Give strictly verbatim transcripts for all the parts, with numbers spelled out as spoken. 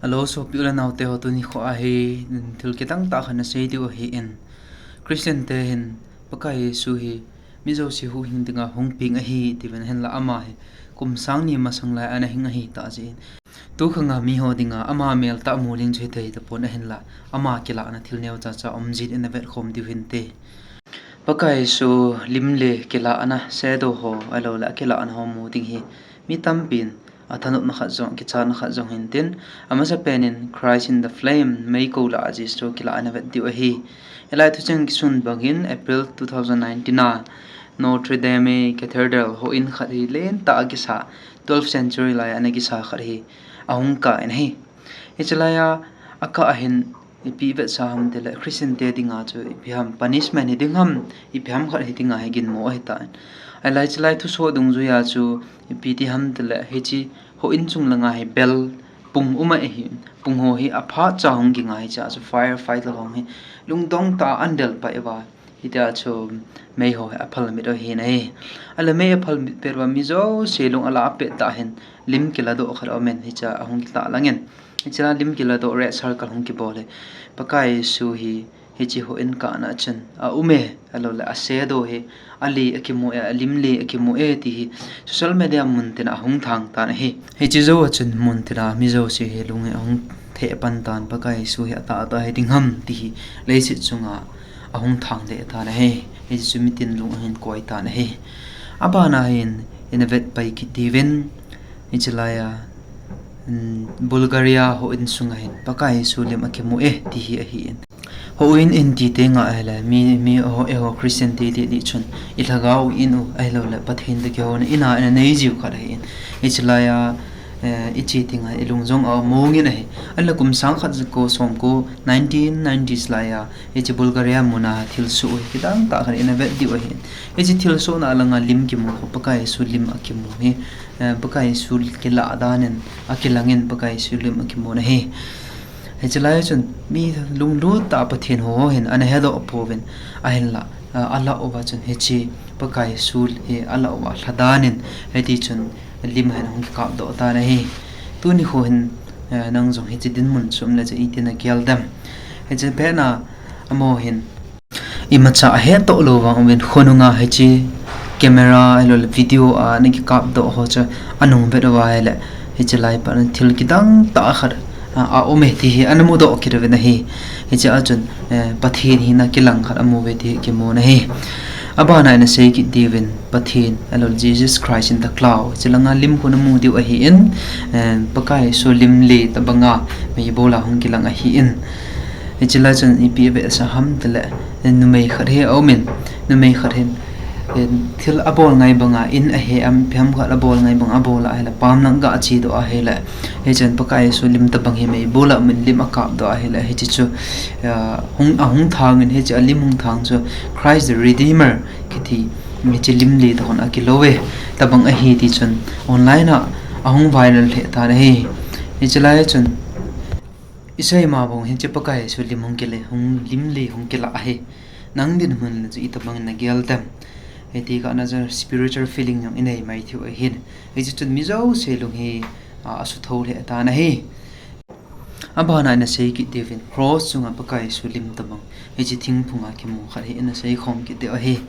Hello, sopi u le naote ho, tuni kho a hi thil kidang tah khat ana sei diu ahin. Christian te hin Pakai Jesu hi mi jouse huhhing dinga hung peng ahi tiuvin, ahinla ama hi kum sang ni masang lai ana hing ahi tah jeh in, tu khang a mi ho dinga ama mel tah mu ding chu hithei tapon, ahinla ama kilahna thil neocha cha um jeh in ana vetkhom diu hinte. Pakai Jesu lim le kilahna shadow ho, ahilou le akilahna ho mu ding hi mi tampin athanopna khat jong, kichatna khat jong hintin, amasapen in Christ in the Flame, meikol a Jesu kilah ana vet diu ahi. Hilai thucheng kisun bangin April two thousand nineteen a Notre Dame Cathedral houin khat hi lentah a kisa, twelfth century lai a ana kisa khat hi ahung kah in ahi. Hiche lai a akah a hin ipi vetsah ham tile, Christian te dinga chu ipi ham punishment hi ding ham, ipi ham khat hi dinga hi ginmo ahitan. Ahilai hiche lai thusoh dungjuia chu ipi ti ham tile, hiche houin chung langa hi bell pung um ahin, pung ho hi aphat cha hung kingai, hichea chu fire fighter ho hi lungdong tah a ana del pai uva, hitia chu mei ho hi aphal mit u ahi nai. Ahile mei aphal mit pet uva mi jouse lung alah pet tah hin lim kiladoh khat aumin, hichea ahung kitah langin, hichea lim kiladoh red circle hung kibol hi Pakai Jesu hi hiche houin kahna a chun aume, ahilou le a shadow hi ale akimu e, alim le akimu e ti hi social media muntina ahung thang tan ahi. Hiche jou a chun muntina mi jouse hi lung hi ahung theh pan tan, Pakai Jesu hi atahtah hi ding ham ti hi leiset chunga ahung thang lheh tan ahi. Hiche chu mitin lung ahin koi tan ahi. Abana hin ina vet pai kit diuvin, hiche lai a, um, Bulgaria houin sunga hin Pakai Jesu lim akimu e ti hi ahin. Houin in ti teng ahile mi, mi ho, eiho Christian te didi chun ilhagao in u, ahilou le Pathen toh kihouna ina, ina nei jiu khat ahin. Hiche lai a, eh, iche tenga ilung jong among in ahi. Ahile kum sang khat ja ko som ko nineteen nineties lai a hiche Bulgaria muna thilsoh hi kidang tah khat ina vet diu ahin. Hiche thilsohna langa lim kimu ho, Pakai Jesu lim akimu hi, eh, Pakai Jesu kilah dan in akilangin Pakai Jesu lim akimu na ahi. Hiche lai chun mi lunglut tah a Pathen hou ho hin ana hedoh pouvin, ahinla, ah, alah uva chun hiche Pakai Jesu hi alah uva lha dan in, hiti chun lim hin ahung kikap doh tan ahi. Tuni kho hin, eh, nang jong hiche dinmun chu um le chun iti na gel dem? Hiche pet na amaho hin imacha ahet toh lou vang uvin, khonunga hiche camera ahilou le video a ana kikap doh ho chu anung vet uva ahile, hiche lai a pat in thil kidang tah khat a, aum e ti hi ana mudoh kit uvin ahi. Hiche a chun, eh, Pathen hina kilang khat amu uve ti hi kimu na ahi. Abana ina sei kit diuvin, Pathen, ahilou le Jesus Christ in the cloud, hiche langa lim khu namu diu ahin, eh, Pakai Jesu lim le tabanga meibol a hung kilang ahin. Hiche lai chun ipi avetsah ham tile, eh, numei khat hi aumin, numei khat hin, eh, thil abol ngai banga in ahe am, ipi ham khat abol ngai banga abol ahile, pam lang aga che doh ahile, hichun Pakai Jesu lim tabang hi meibol a aumin lim akap doh ahile, hiche chu, ah, hung, ahung thangin, hiche a lim hung thang chu Christ the Redeemer kiti, hiche lim le toh khun akilou ve tabang ahi ti chun online a ahung viral lheh tan ahi. Hiche lai chun isei ma bang hiche Pakai Jesu lim hung kile, hung lim le hung kilah ahi. Nang dinmun le chu itabang in na gel dem? Hiti kah na chu spiritual feeling jong inei mai thei u ahin. Hiche chun mi jouse lung hi, a, asuthou lheh tan ahi. Abana ina sei kit diuvin, cross chunga Pakai Jesu lim tabang hiche thingphung a kimu khat hi ina seikhom kit diu ahi.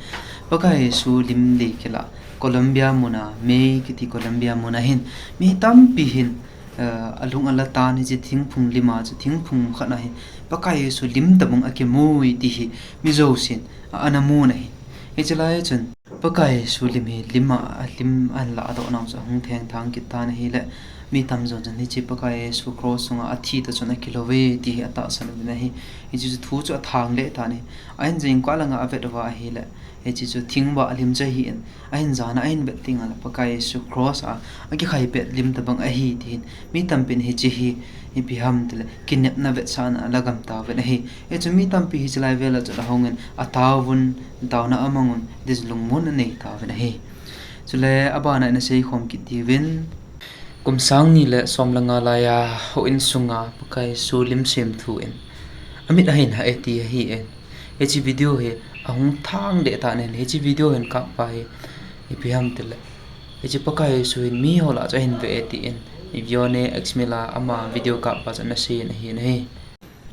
Pakai Jesu lim le kilah Colombia muna, May kiti Colombia muna hin mi tampi hin, eh, alung ala tan hiche thingphung lim a chu thingphung khat na hi Pakai Jesu lim tabang akimu e ti hi mi jousen, a, ana mu na ahi. Hiche lai chun Pakai Jesu lim hi lim a, alim ahin ladoh nau chu ahung theng thang kit tan ahile, mi tamjo chun hiche Pakai Jesu cross chunga athi toh chun akilou ve ti hi atahsan uvin ahi. Hiche chu thu chu athang lheh tan ahi. Ahin jingkah langa avet uva ahile, hiche chu thingvah lim chu ahin, ahin jan a ahin vet tengle Pakai Jesu cross a akikhai pet lim tabang ahi ti hin mi tampin hiche hi ipi ham tile kinepna vetsahna ala gam tauvin ahi. Hichun mi tampi hiche lai vel a chun ahungin ataovun, taona amangun, hichun lungmonna anei tauvin ahi. Chule abana ina seikhom kit diuvin, kum sang ni le som le nga lai a houin sunga Pakai Jesu lim semthu in amit ahin hah e ti ahin. Hiche video hi ahung thang lheh tan ahin, hiche video hin kappa hi ipi ham tile, hiche Pakai Jesu hin mi ho lah a chu ahin ve e tin, Yvonne Exmila ama video kap pa chu ana sei in ahi nahi.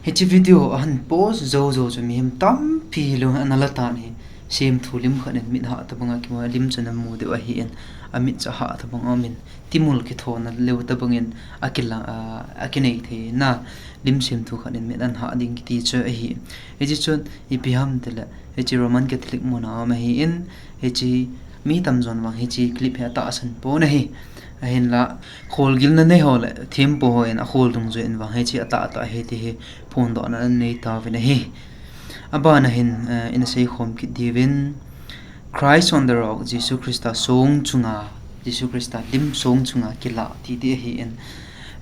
Hiche video ahin post jou jou chu mihem tampi lung ana la tan ahi. Semthu lim khat in mit hah tabang a kimu, lim chu ana mu diu ahi in, amit chu ahah tabang a um in, timul kithona leu tabang in akila, a, akinei thei na, lim semthu khat in mit ana hah ding kiti chu ahi. Hiche chun ipi ham tile, hiche Roman Catholic mun a um ahi in, hiche mi tamjon vang hiche clip hi atahsan pon ahi. Ahinla, kholgilna nei ho le thempu hon akhol dungjuiyin vang hiche atahtah ahi ti hi phondohna anei tauvin ahi. Abana hin, eh, ina seikhom kit diuvin, Christ on the Rock, Jesu Christa song chunga, Jesu Christa lim song chunga kilah ti ti ahi in.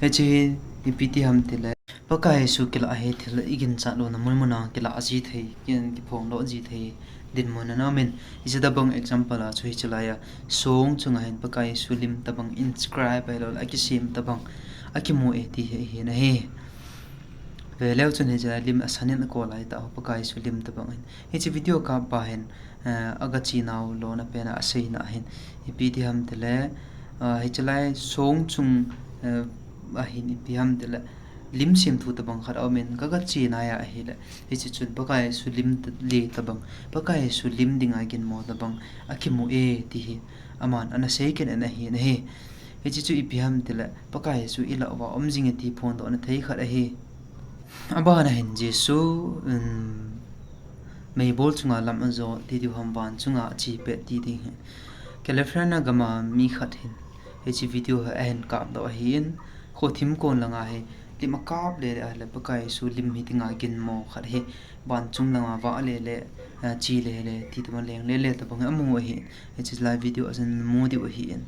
Hiche hi ipi ti ham tile, Pakai Jesu kilah hi thil iginchat louna mun mun a kilah ji thei, kin kiphongdoh ji thei dinmun ana um in, hiche tabang example a chu hiche laiya song chunga hin Pakai Jesu lim tabang inscribe ahilou le akisem tabang akimu e ti hi ahi nahi. Veleu chun hiche lai lim asan in akol lai tah ho Pakai Jesu lim tabang hin. Hiche video kap pa hin, eh, aga chenau lona pen a aseina hin ipi ti ham tile, ah, hiche lai song chung, eh, ahin ipi ham tile, lim semthu tabang khat aum in, kaga chenai a ahile, hiche chun Pakai Jesu lim t-, le tabang, Pakai Jesu lim dinga ginmo tabang akimu e ti hi aman ana sei kit in ahi nahi. Hiche chu ipi ham tile, Pakai Jesu ilah uva um jing e ti phondohna thei khat ahi. Abana hin Jesu, um, meibol chunga lam ajot ti diu ham, van chunga ache pet ti ding hi. California gam a mi khat hin hiche video hi ahin kapdoh ahi in, khothim kon langa hi lim akap le le ahile Pakai Jesu lim hi dinga ginmo khat hi van chung langa vah le le, ah, che le le ti tabang leng le le tabang hi amu ahi. Hiche lai video a chun mu diu ahi in.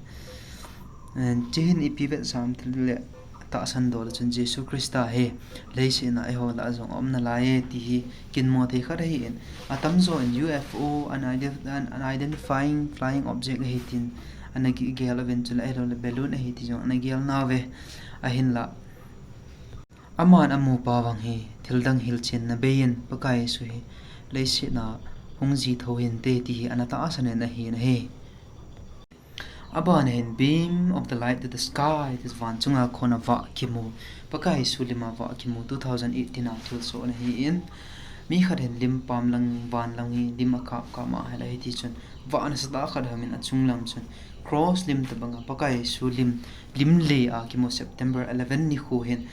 Eh, hiche hin ipi vetsah ham tile, tahsan doh le chun Jesu Christa hi leiset a eiho lah a jong aum nalai e ti hi ginmo thei khat ahi in. Atamjo in U F O, unide-, un-, unidentified flying object ahi tin ana gi-, gel uvin, chule ahilou le balloon ahi ti jong ana gel nauve. Ahinla, aman amu pa vang hi thildang hilchenna bei in Pakai Jesu hi leiset a hung ji thou hinte ti hi ana tahsan in ahi nahi. Abana hin beam of the light to the sky, ti van chunga khona vah kimu, Pakai Jesu lima vah kimu, two thousand eighteen a thilsoh ana hi in, mi khat hin lim pam lang, van lang hi lim akap kap ma ahile hiti chun vah nasatah khat aum in achung lam chun cross lim tabanga Pakai Jesu lim, lim le a kimu September eleven nikho hin.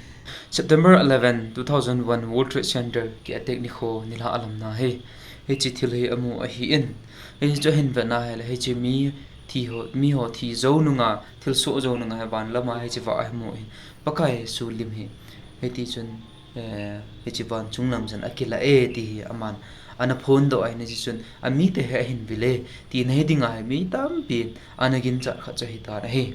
September eleven, two thousand one, World Trade Center ki attack nikho nilhah a lam na hi, hiche thil hi amu ahi in. Hiche chu ahin vet na ahile, hiche mi thi ho, mi ho thi jou nunga, thilsoh jou nunga hi van lama hiche vah ahi mu in, Pakai Jesu lim hi, hiti chun, eh, hiche van chung lam chun akilah e ti hi aman ana phondoh ahi in, hiche chun amite hi ahin vil e tina hi dinga hi mi tampin ana ginchat khat chu ahi tan ahi.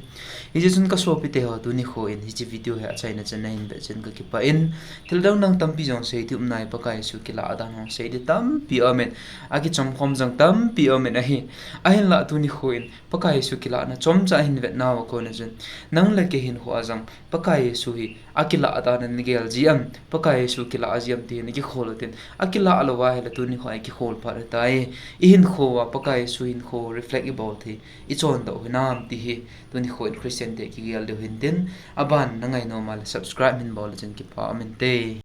Hiche chun ka sopite ho, tuni kho in hiche video hi achaina chan nahin vet chun ka kipah in, thil dang dang tampi jong sei ding um nai, Pakai Jesu kilah dan hung sei ding tampi aum in, akichom khom jong tampi aum in ahi. Ahinla tuni kho in Pakai Jesu kilahna chomcha hin vet nauva kona chun, nang le kei hinkho a jong Pakai Jesu hi akilah dan a nagel ji am, Pakai Jesu kilah ji am ti hi nakikhol u tin, akilah lou va ahile tuni kho a ikikhol phat u tai. Ihinkho a Pakai Jesu hinkho reflect ibol thei, ichondoh u hinam ti hi tuni kho in Christian te kigel diu hin tin, aban na ngainom a le subscribe hin bol le chun kipah um inte.